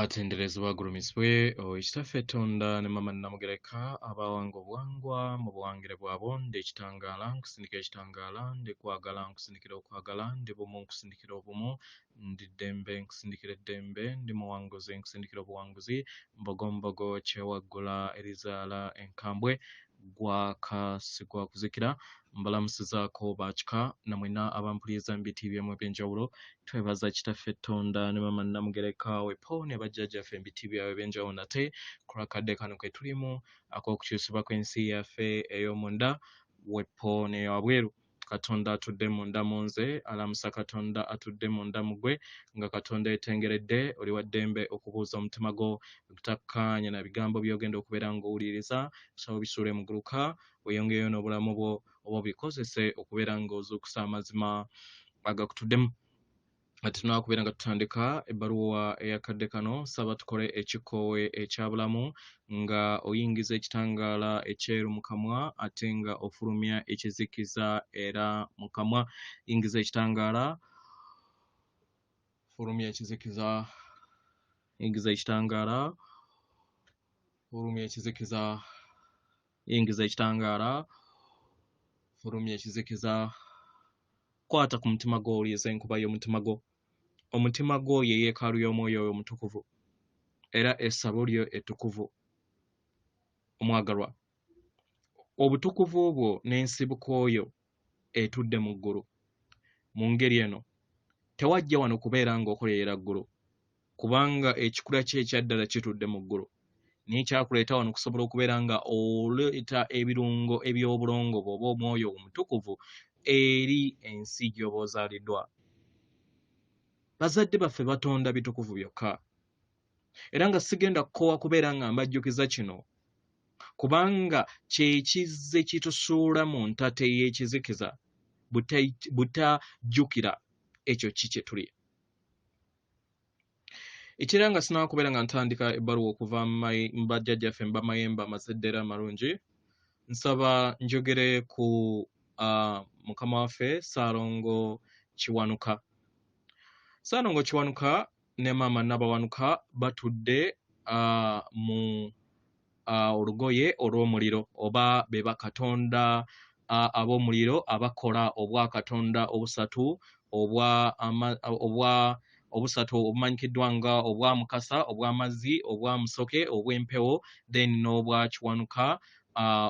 Atenderezebwa agulumizibwe oyo Kitaffe Tonda ne Maama Nnamugereka abawanga obuwangwa mu buwangire bwabwo. Ndi ekitangaala nkusindikira ekitangaala, ndi kwagala nkusindikira okwagala, ndi bumu nkusindikira obumu, ndi ddembe nkusindikira eddembe, ndi muwanguzi nkusindikira obuwanguzi, mbogombogo kyewaggula erizaala enkambwe, gwaka si gwa kuzikira. Mbalamusizaako bakika na mwenna abampuliriza mu biti byemu eby'enjawulo. Twebaza Kitaffe Ttonda ne Maama Nnamugereka wepo ne bajjajjaffe mu biti byabwe eby'enjawulo nate ku lw'akadde kano ke tulimu ak'okukyusibwa kw'ensi yaffe ey'omunda wepo n'eyawabweru. Katonda atudde munda mu nze alamusa Katonda atudde munda mu ggwe. Nga Katonda yeetengeredde, oli wa ddembe okubuuza omutima gwo obutakkaanya na bigambo by'ogenda okubeera ng'owuliriza. Nsaba obisuule muguluka weeyongereyo n'obulamu bwo oba obikozese okubeera ng'ozuukusa amazima agakutuddemu. Nga tetunnaba kubeera nga tutandika ebbaluwa ey'akadde kano, nsaba tukole ekikoowe ekya bulamu nga oyingiza ekitangaala ekyeru mu kamwa ate nga ofulumya ekizikiza era mu kamwa. Yingiza ekitangaala, fulumya ekizikiza, yingiza ekitangaala, fulumya ekizikiza, yingiza ekitangaala, fulumya ekizikiza. Kwata ku mutima gwo owulirize enkuba y'omutima gwo. Omutima gwo ye yeekaalu y'Omwoyo oyo Omutukuvu era essabo lyo ettukuvu. Omwagalwa, obutukuvu bwo n'ensibuko yo etudde mu ggulu. Mu ngeri eno, tewajja wano kubeera ng'okolerera ggulu, kubanga ekikula kyo ekya ddala kitudde mu ggulu. Naye kyakuleeta wano okusobola okubeera nga oleeta ebirungo eby'obulongo bwo oba Omwoyo Omutukuvu eri ensi gy'oba ozaaliddwa. Bazadde baffe batonda bitukuvu byokka. Era nga sigenda kukoowa kubeera nga mbajjukiza kino, kubanga kye kizze kitusuula mu ntate y'ekizikiza, butajjukira ekyo ki kye tuli. Ekirala nga sinaba kubeera nga ntandika ebbaluwa okuva mu bajjajjaffe mu Bamayembe amazadde era amalungi, nsaba njogere ku mukama waffe Ssaalongo Kiwanuka. Ssaalongo Kiwanuka ne maama Nabawanuka batudde mu olugoye olw'omuliro oba be bakatonda ab'omuliro abakola obwakatonda obusatu obwa obwa obusatu obumanyikiddwa nga obwa Mukasa, obw'amazzi, obwa Musoke, obw'empewo then n'obwa Kiwanuka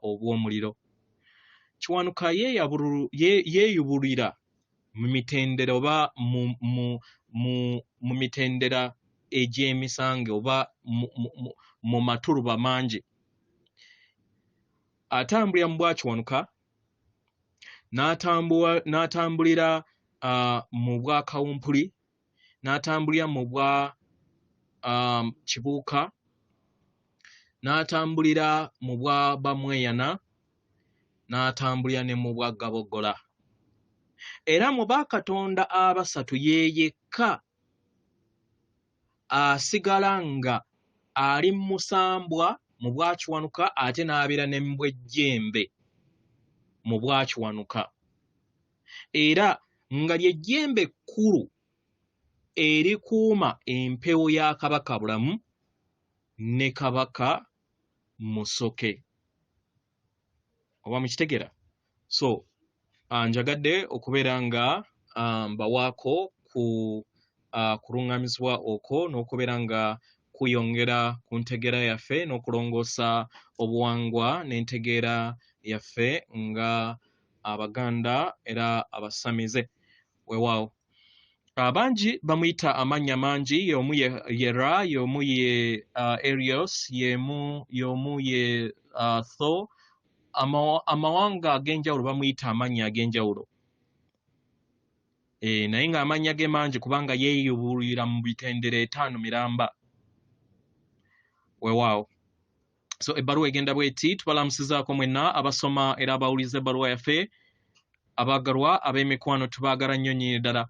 obw'omuliro. Kiwanuka yeeyubulira mu mitendera oba mu, mu, mu, mu mitendera egy'emisange oba mu, mu, mu, mu matuluba mangi. Atambulira mu bwakiwanuka n'atambulira mu bwa kawumpuli n'atambulira mu bwa kibuuka n'atambulira mu bwa bamweyana n'atambulira ne mu bwa gaboggola. Era mu bakatonda abasatu ye yekka asigala nga ali mu musambwa mu bwakiwanuka ate n'abeera ne mu bw'ejjembe mu bwakiwanuka. Era nga lye jjembe ekkulu erikuuma empewo ya Kabaka Bulamu ne Kabaka Musoke. Oba mukitegera? So njagadde okubeera nga mbawaako ku kuluŋŋamizibwa okwo n'okubeera nga kuyongera ku ntegeera yaffe n'okulongoosa obuwangwa n'entegeera yaffe nga Abaganda era abasamize. Weewaawo. Abangi bamuyita amannya mangi, y'omu ye, ye Ra, y'omu ye Arios, y'emu y'omu ye Thor. Amawanga ag'enjawulo bamuyita amannya ag'enjawulo. Naye ng'amannya ge mangi kubanga yeeyubulira mu mitendera etaano miramba. Weewaawo. So ebbaluwa egenda bweti, tubalamusizaako mwenna abasoma era abawuliza ebbaluwa yaffe. Abaagalwa ab'emikwano, tubaagala nnyo nnyini ddala.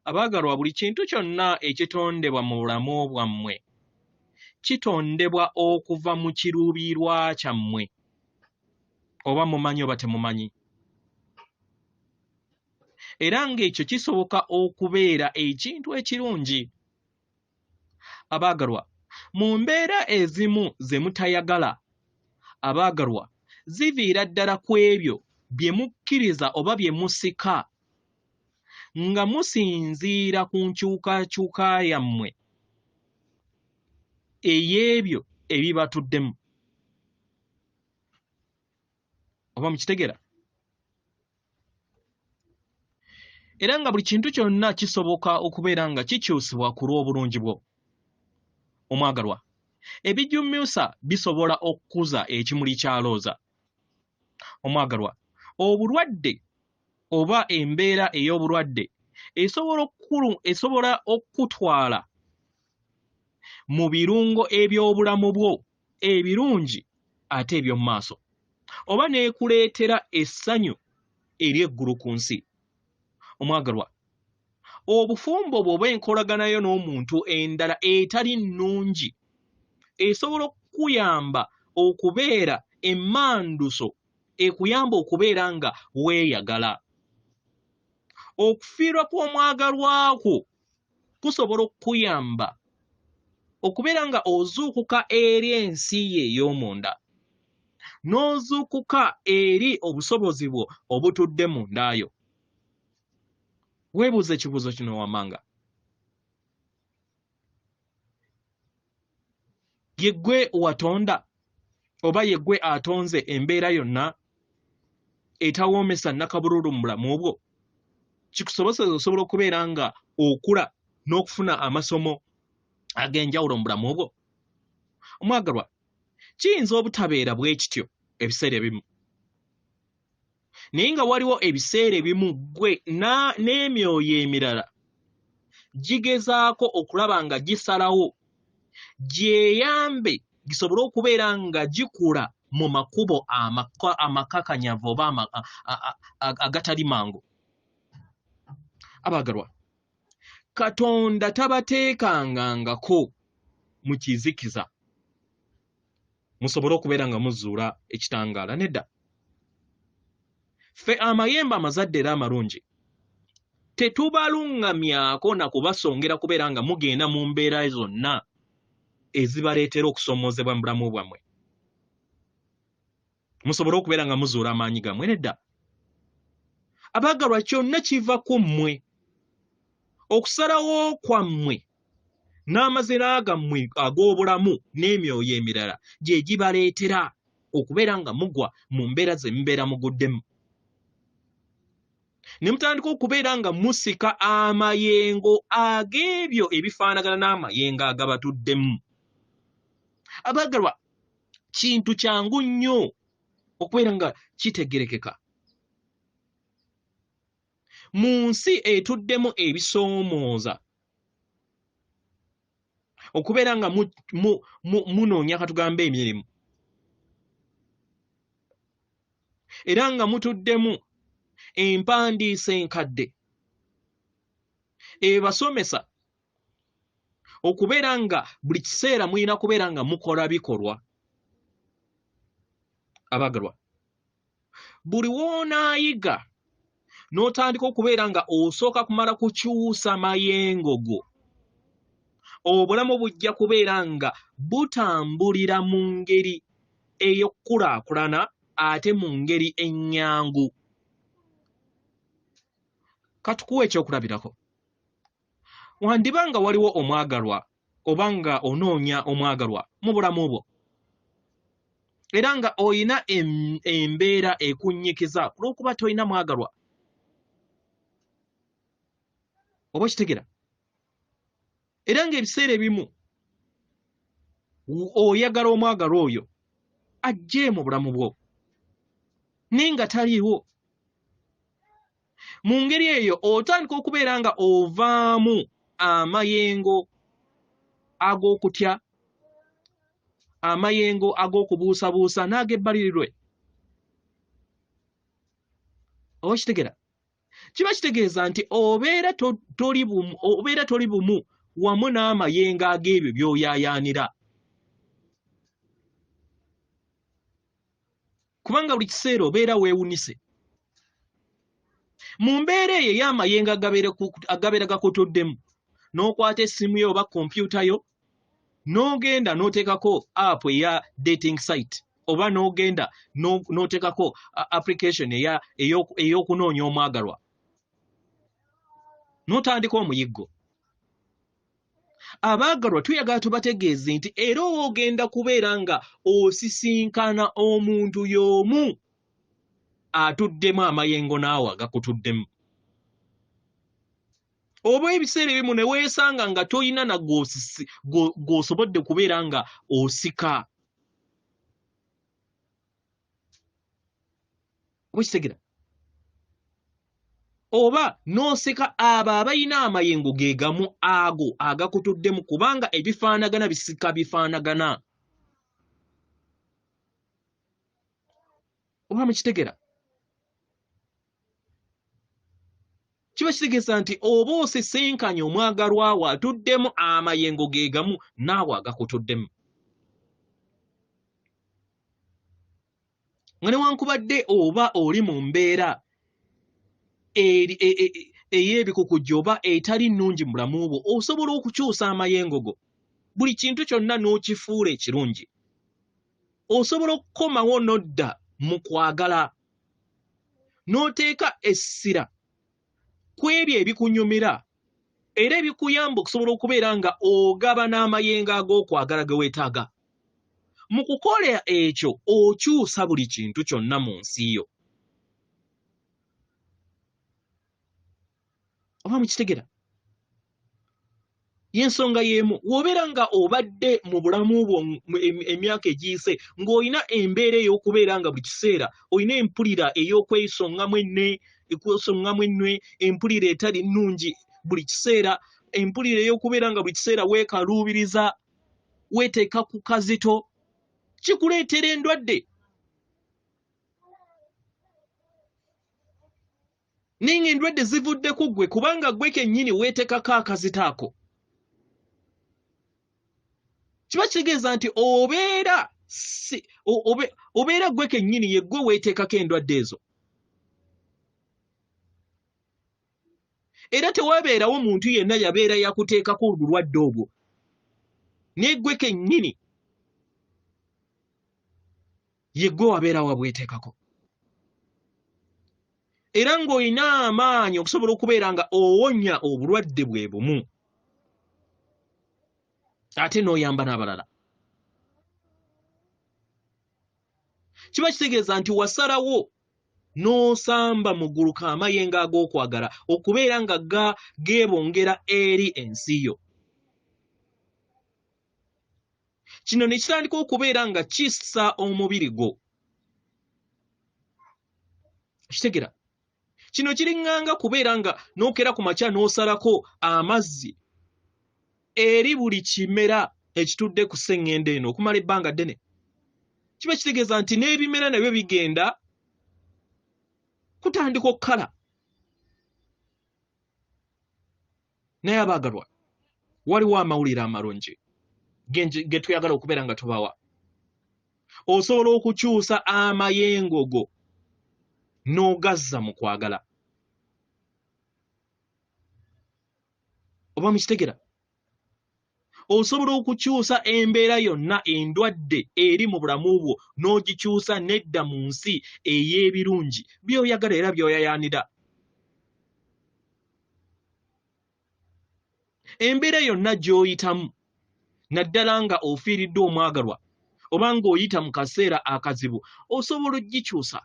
Abaagalwa, buli kintu kyonna ekitondebwa mu bulamu bwammwe kitondebwa okuva mu kiruubirirwa kyammwe, oba mumanyi oba temumanyi. Era ng'ekyo kisoboka okubeera ekintu ekirungi. Abaagalwa, mu mbeera ezimu ze mutayagala, abaagalwa, ziviira ddala ku ebyo bye mukkiriza oba bye musika nga musinziira ku nkyukakyuka yammwe ey'ebyo ebibatuddemu. Oba mukitegera? Era nga buli kintu kyonna kisoboka okubeera nga kikyusibwa ku lw'obulungi bwo. Omwagalwa, ebijumyusa bisobola okukuza ekimuli kya looza. Omwagalwa, obulwadde oba embeera ey'obulwadde esobola okukutwala mu birungo eby'obulamu bwo ebirungi ate eby'omu maaso, oba n'ekuleetera essanyu ery'eggulu ku nsi. Omwagalwa, obufumbo bwo oba enkolagana yo n'omuntu endala etali nnungi esobola okukuyamba okubeera emmanduso ekuyamba okubeera nga weeyagala. Okufiirwa kw'omwagalwa kwo kusobola okukuyamba okubeera nga ozuukuka eri ensi yo ey'omunda, n'ozuukuka eri obusobozi bwo obutudde munda yo. Weebuuze ekibuuzo kino wammanga. Yeggwe watonda oba yeggwe atonze embeera yonna etawoomesa nnakabululu mu bulamu bwo? Kikusobozesa osobola okubeera nga okula n'okufuna amasomo ag'enjawulo mu bulamu bwo? Omwagalwa, kiyinza obutabeera bwe kityo ebiseera ebimu, naye nga waliwo ebiseera ebimu ggwe n'emyoyo emirala gigezaako okulaba nga gisalawo gyeyambe gisobole okubeera nga gikula mu makubo amakakanyavu oba agatali mangu. Abaagalwa, Katonda tabateekangangako mu kizikiza musobole okubeera nga muzuula ekitangaala. Nedda. Ffe amayembe amazadde era amalungi tetubaluŋŋamyako na kubasongera kubeera nga mugenda mu mbeera zonna ezibaleetera okusoomoozebwa mu bulamu bwammwe musobole okubeera nga muzuula amaanyi gammwe. Nedda. Abaagalwa, kyonna kiva ku mmwe, okusalawo kwammwe n'amazina gammwe ag'obulamu n'emyoyo emirala gye gibaleetera okubeera nga mugwa mu mbeera ze mubeera muguddemu, ne mutandika okubeera nga musika amayengo ag'ebyo ebifaanagana n'amayengo agabatuddemu. Abaagalwa, kintu kyangu nnyo okubeera nga kitegerekeka mu nsi etuddemu ebisoomooza okubeera nga munoonya katugambe emirimu, era nga mutuddemu empandiisa enkadde ebasomesa okubeera nga buli kiseera mulina kubeera nga mukola bikolwa. Abagalwa, buli w'onaayiga n'otandika okubeera nga osooka kumala kukyusa mayengo go, obulamu bujja kubeera nga butambulira mu ngeri ey'okukulaakulana ate mu ngeri ennyangu. Katukuwe ekyokulabirako. Wandiba nga waliwo omwagalwa oba nga onoonya omwagalwa mu bulamu bwo, era nga olina embeera ekunnyikiza ku lw'okuba tolina mwagalwa, oba okitegera, era ng'ebiseera ebimu oyagala omwagalwa oyo ajje mu bulamu bwo naye nga taliiwo. Mu ngeri eyo otandika okubeera nga ovaamu amayengo ag'okutya, amayengo ag'okubuusabuusa n'ag'ebbalirirwe. Oba okitegera? Kiba kitegeeza nti obeera toli bumu, obeera toli bumu wamu n'amayengo ag'ebyo by'oyaayaanira. Kubanga buli kiseera obeera weewunise. Mu mbeera eyo ey'amayengo agabeera gakutuddemu, n'okwata essimu yo oba kompyuta yo N'ogenda n'oteekako app eya dating site, oba n'ogenda n'oteekako application ey'okunoonya omwagalwa, n'otandika omuyiggo. Abaagalwa tuyagala tubategeeze nti era ogenda kubeera nga osisinkana omuntu y'omu atuddemu amayengo naawe agakutuddemu. Oba ebiseera ebimu ne weesanga nga toyina na gw'osobodde kubeera nga osika. Okitegera? Oba n'osika abo abalina amayengo ge gamu ago agakutuddemu, kubanga ebifaanagana bisika bifaanagana. Oba mukitegera? Kiba kitegeeza nti oba osisinkanye omwagalwa wo atuddemu amayengo ge gamu naawe agakutuddemu. Nga newankubadde oba oli mu mbeera ey'ebikukujjo oba etali nnungi mu bulamu bwo, osobola okukyusa amayengo go, buli kintu kyonna n'okifuula ekirungi. Osobola okukomawo n'odda mu kwagala, n'oteeka essira ku ebyo ebikunyumira era ebikuyamba okusobola okubeera nga ogaba n'amayengo ag'okwagala ge weetaaga. Mu kukola ekyo okyusa buli kintu kyonna mu nsi yo. Oba mukitegera? Y'ensonga y'emu, w'obeera nga obadde mu bulamu bwo emyaka egiyise ng'olina embeera ey'okubeera nga buli kiseera olina empulira ey'okwesongamu ennwe, empulira etali nnungi buli kiseera, empulira ey'okubeera nga buli kiseera weekaluubiriza, weeteeka ku kazito, kikuleetera endwadde. Naye ng'endwadde zivudde ku ggwe, kubanga ggwe kennyini weeteekako akazito ako. Kiba kitegeeza nti obeera ggwe kennyini ye ggwe weeteekako endwadde ezo. Era tewabeerawo muntu yenna yabeera yakuteekako obulwadde obwo, naye ggwe kennyini ye ggwe wabeera wabweteekako. Era ng'olina amaanyi okusobola okubeera nga owonya obulwadde bwe bumu, ate n'oyamba n'abalala. Kiba kitegeeza nti wasalawo n'osamba muguluka amayengo ag'okwagala okubeera nga geebongera eri ensi yo. Kino ne kitandika okubeera nga kissa omubiri gwo. Kitegera? Kino kiriŋŋanga kubeera nga n'okera ku makya n'osalako amazzi eri buli kimera ekitudde ku sseŋŋendo eno okumala ebbanga ddene. Kiba kitegeeza nti n'ebimera nabyo bigenda kutandika okukala. Naye abaagalwa, waliwo amawulire amalungi ge tuyagala okubeera nga tubawa. Osobola okukyusa amayengo go n'ogazza mu kwagala. Oba mukitegera? Osobola okukyusa embeera yonna endwadde eri mu bulamu bwo n'ogikyusa n'edda mu nsi ey'ebirungi by'oyagala era by'oyayaanira. Embeera yonna gy'oyitamu, naddala nga ofiiriddwa omwagalwa oba ng'oyita mu kaseera akazibu, osobola ogikyusa,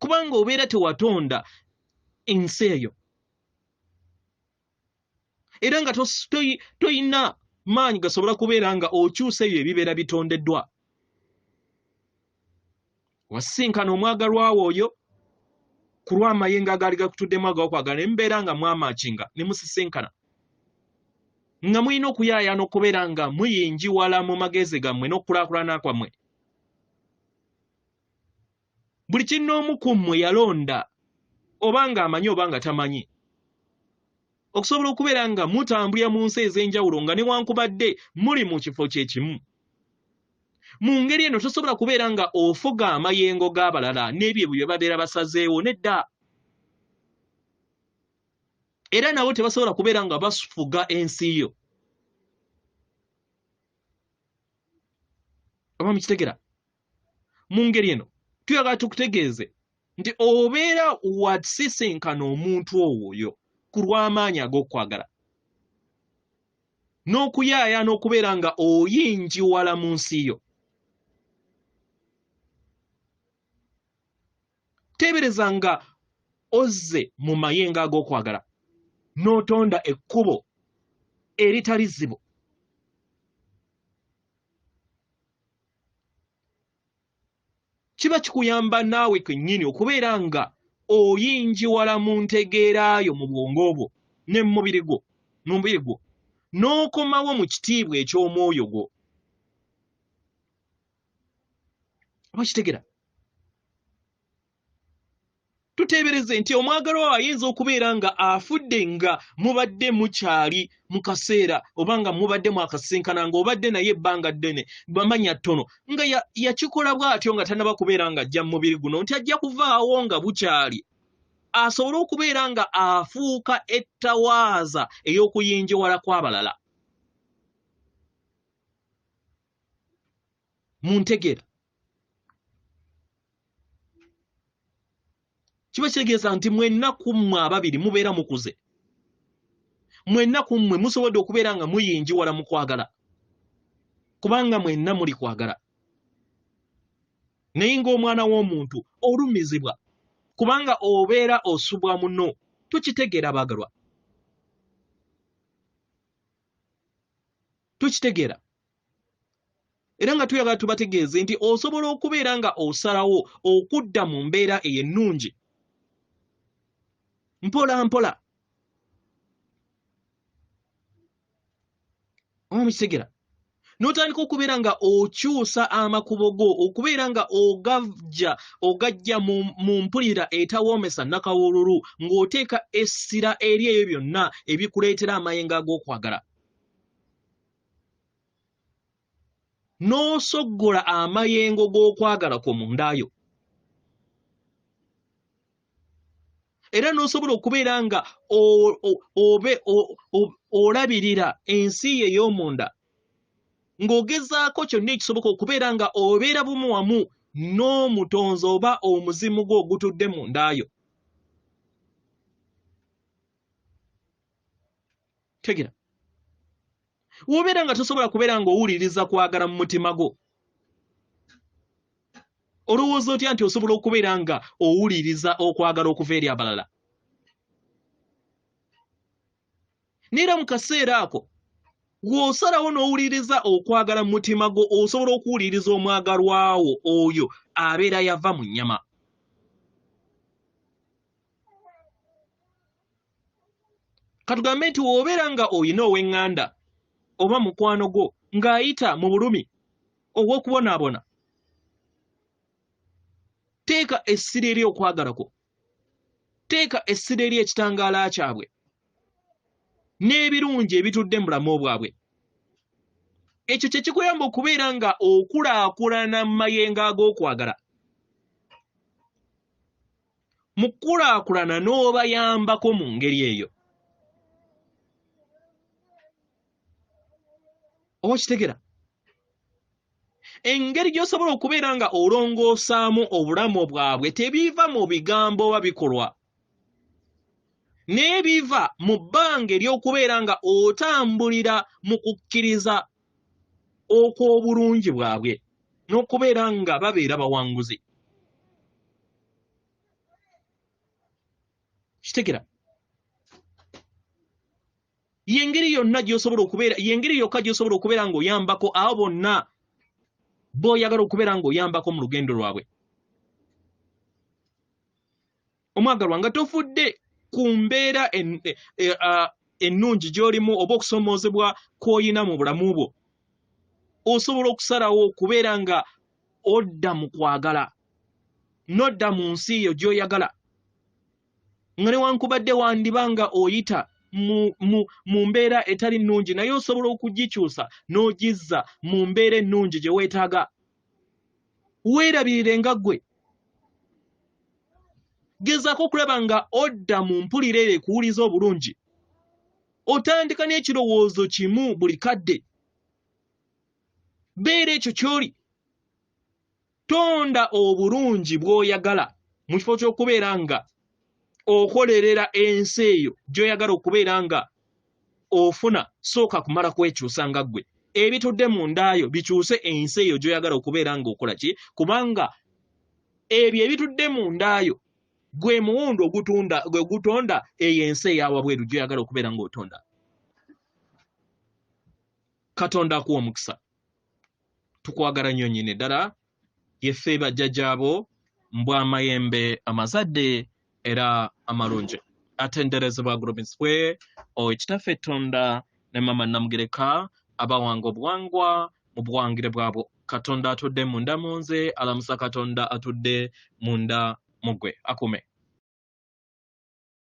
kubanga obeera tewatonda ensi eyo, era nga toyina maanyi gasobola kubeera nga okyusa ebyo ebibeera bitondeddwa. Wasinkana omwagalwa wo oyo ku lw'amayengo agaali gakutuddemu ag'okwagala, ne mubeera nga mwamaakinga ne musisinkana, nga mulina okuyaayaana okubeera nga muyingiwala mu magezi gammwe n'okukulaakulana kwammwe. Buli kinnoomu ku mmwe yalonda, oba ng'amanyi oba nga tamanyi, okusobola okubeera nga mutambulira mu nsi ez'enjawulo nga newankubadde muli mu kifo kye kimu. Mu ngeri eno tosobola kubeera nga ofuga amayengo g'abalala n'ebyo bye babeera basazeewo, nedda. Era nabo tebasobola kubeera nga bafuga ensi yo. Oba mukitegera? Mu ngeri eno tuyagala tukutegeeze nti obeera wasisinkana omuntu owoyo ku lw'amaanyi ag'okwagala n'okuyaaya n'okubeera nga oyingiwala mu nsi yo. Teebereza nga ozze mu mayengo ag'okwagala n'otonda ekkubo eritali zzibu. Kiba kikuyamba naawe kennyini okubeera nga oyingiwala mu ntegeera yo mu bwongo bwo ne mu mubiri gwo mu mubiri gwo n'okomawo mu kitiibwa eky'omwoyo gwo. Oba kitegera? Tuteebereze nti omwagalwa wo ayinza okubeera nga afudde nga mubadde mukyali mu kaseera oba nga mubadde mwakasisinkana nga obadde naye ebbanga ddene bamanya ttono nga yakikola bw'atyo nga tannaba kubeera nga ajja mu mubiri guno nti ajja kuvaawo nga bukyali asobole okubeera nga afuuka ettawaaza ey'okuyinjiwala kw'abalala mu ntegeera. Kiba kitegeeza nti mwenna ku mmwe ababiri mubeera mukuze, mwenna ku mmwe musobodde okubeera nga muyingiwala mu kwagala, kubanga mwenna muli kwagala. Naye ng'omwana w'omuntu olumizibwa kubanga obeera osubwa muno. Tukitegeera abaagalwa, tukitegeera. Era nga tuyagala tubategeeze nti osobola okubeera nga osalawo okudda mu mbeera eyo ennungi mpola mpola. Oba mukitegera? N'otandika okubeera nga okyusa amakubo go okubeera nga ogajja ogajja mu mpulira etawoomesa nakawululu ng'oteeka essira eri ebyo byonna ebikuleetera amayengo ag'okwagala. N'osoggola amayengo g'okwagala kwo munda yo, era n'osobola okubeera nga obe olabirira ensi yo ey'omunda ng'ogezaako kyonna ekisoboka okubeera nga obeera bumu wamu n'omutonzi oba omuzimu gwo ogutudde munda yo. Tegera, wobeera nga tosobola kubeera ng'owuliriza kwagala mu mutima gwo, olowooza otya nti osobola okubeera nga owuliriza okwagala okuva eri abalala? Naye era mu kaseera ako bw'osalawo n'owuliriza okwagala mu mutima gwo, osobola okuwuliriza omwagalwa wo oyo abeera yava mu nnyama. Katugambe nti w'obeera nga olina ow'eŋŋanda oba mukwano gwo ng'ayita mu bulumi obw'okubonaabona, teeka essira eri okwagala kwo, teeka essira eri ekitangaala kyabwe n'ebirungi ebitudde mu bulamu bwabwe. Ekyo kye kikuyamba okubeera nga okulaakulana mu mayengo ag'okwagala. Mu kukulaakulana n'obayambako mu ngeri eyo. Oba okitegera? Engeri gy'osobola okubeera nga olongoosaamu obulamu bwabwe tebiva mu bigambo oba bikolwa, naye biva mu bbanga ery'okubeera nga otambulira mu kukkiriza okw'obulungi bwabwe n'okubeera nga babeera bawanguzi. Kitegera? Yengeri yonna gy'osobola okubeera, yengeri yokka gy'osobola okubeera ng'oyambako abo bonna b'oyagala okubeera ng'oyambako mu lugendo lwabwe. Omwagalwa, nga tofudde ku mbeera ennungi gy'olimu oba okusoomoozebwa kw'olina mu bulamu bwo, osobola okusalawo okubeera nga odda mu kwagala n'odda mu nsi yo gy'oyagala, nga newankubadde wandiba nga oyita mu mbeera etali nnungi, naye osobola okugikyusa n'ogizza mu mbeera ennungi gye weetaaga. Weerabirire nga ggwe, gezaako okulaba nga odda mu mpulira eyo ekuwuliza obulungi. Otandika n'ekirowoozo kimu buli kadde, beera ekyo ky'oli. Tonda obulungi bw'oyagala mu kifo ky'okubeera nga okolerera ensi eyo gy'oyagala okubeera nga ofuna. Sooka kumala kwekyusa nga ggwe, ebitudde mu ndaayo bikyuse ensi eyo gy'oyagala okubeera ng'okola ki, kubanga ebyo ebitudde mu ndaayo gwe muwundo ogutunda, gwe gutonda eyo ensi eyawabweru gy'oyagala okubeera ng'otonda. Katonda akuwa omukisa. Tukwagala nnyo nnyini ddala. Yeffe bajjajjaabo mbw'amayembe amazadde era amalungi. Atenderezebwa agulumizibwe oyo Kitaffe Tonda ne Mama Namugereka abawanga obuwangwa mu buwangire bwabwo. Katonda atudde munda mu nze alamusa Katonda atudde munda mu ggwe akume.